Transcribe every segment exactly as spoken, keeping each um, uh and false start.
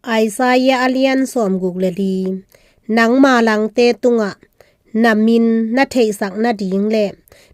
Isaiah a lian sawmguk le li. Nangma langte tungah na min na theihsak nading le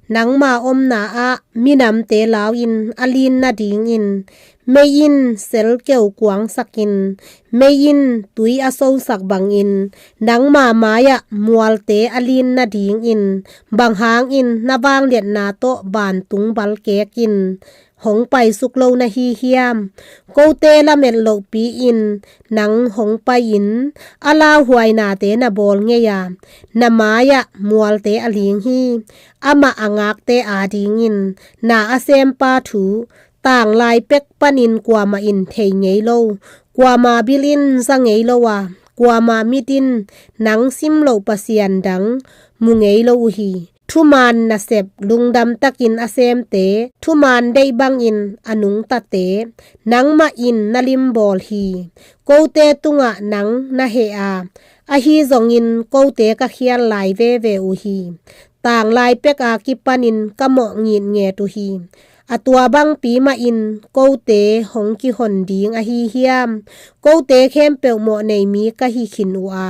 nangma omna ah minamte lau in a lin nadingin, mei in sel keu kuangsakin, mei in tui a sosak bangin, nangma mai-ah mualte a lin nadingin, bang hangin na vangliatna tawh vantung balkek in hong paisuk lo na hi hiam? Kote lamet lohpi in nang hong pai-in a lauhuainate na bawl ngei a, na mai-ah mualte a ling hi. Amah a ngakte adingin na a sempa thu, tanglai pek panin kuamah in thei ngei lo, kuama bil in za ngei lo a, kuama mit in nang sim loh pasian dang mu ngei lo uh hi. Thuman nasep lungdam takin a semte, thuman deih bangin a nungtate, nangmah in na limbawl hi. Kote tungah nang na heh a, ahi zongin kote ka khial lai veve uh hi. Tanglai pek a kipanin ka mawh ngitnget uh hi. A tua bangpi mahin kote hong kihon ding ahi hiam? Kote khempeuh mawh nei mi ka hi khin uh a,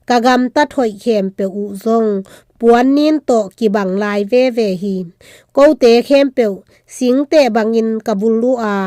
ka gamtat hoih khempeuh uh zong puannin tawh kibang lai veve hi. Kote khempeuh singteh bangin ka vul uh a,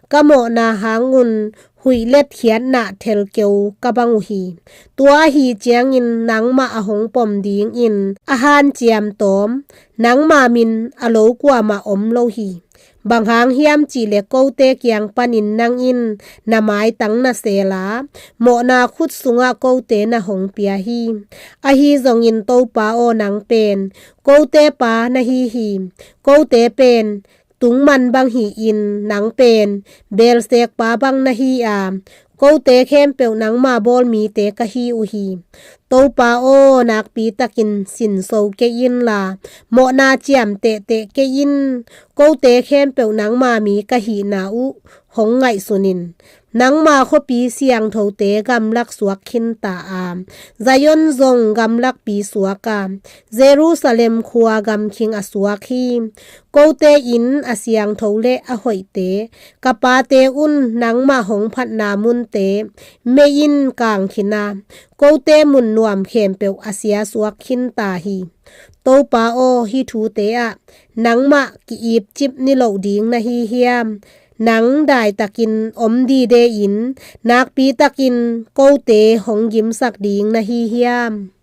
ka mawhna hangun huih letkhiatna thelkeu ka bang uh hi. Tua ahi ciangin nangmah a hong pom dingin a hanciam tawm, nangma min a lo kuamah om lo hi. Bang hang hiam cihleh kote kiang panin nang in na maitang na sel a, mawhna khut sungah kote na hong pia hi. Ahi zongin Topa aw, nang pen kote pa na hi hi. Kote pen tungman bang hi-in nang pen belsekpa bang na hi a, kote khempeuh nangma bawl mite ka hi uh hi. Topa aw, nakpi takin sinso kei inla, mawhna ciam tehteh kei in. Kote khempeuh nangma mi ka hihna uh hong ngaihsun in. Nangma khuapi siangthote gamlak suak khinta a, Zion zong gamlakpi suak a, Jerusalem khua gamkhing a suak hi. Kote inn a siangtho le a hoihte, ka pate un nangmah hong phatna munte, mei in kang khin a, kote mun nuam khempeuh a sia suak khinta hi. Topa aw, hih thute ah nangmah ki-ipcip niloh ding na hi hiam? Nang daitakin om dide-in, nakpi takin kote hong gimsak ding na hi hiam?